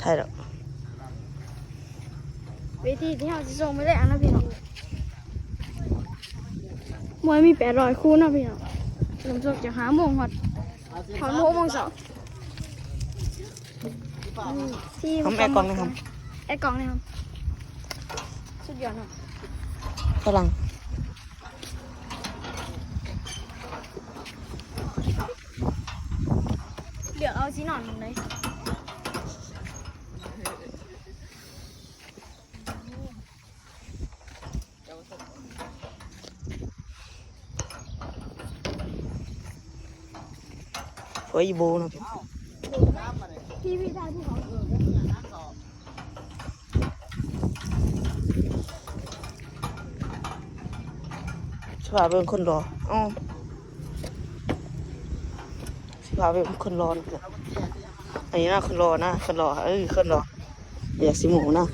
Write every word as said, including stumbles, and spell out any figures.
ได้แล้ว เวทีที่เฮาสิส่งมื้อแรกนะพี่น้อง มวยมีแปดร้อยคู่เนาะพี่น้อง เริ่มชกจากห้าโมงฮอด ฮอดหกโมงเช้า อืม ที่ ทำแอร์กล่องนะครับ แอร์กล่องนะครับ สุดยอดเนาะ ฝรั่ง เลือกเอาสีนอนหม่องใด โอ้ย อีโบนะ พี่ พี่ได้ที่เขา สิพาเบิ่งคนหล่อ อ๋อ สิพาเบิ่งคนหล่อนะ อันนี้นะ คนหล่อนะ คนหล่อ เออ คนหล่อ อยากสิหมูนะ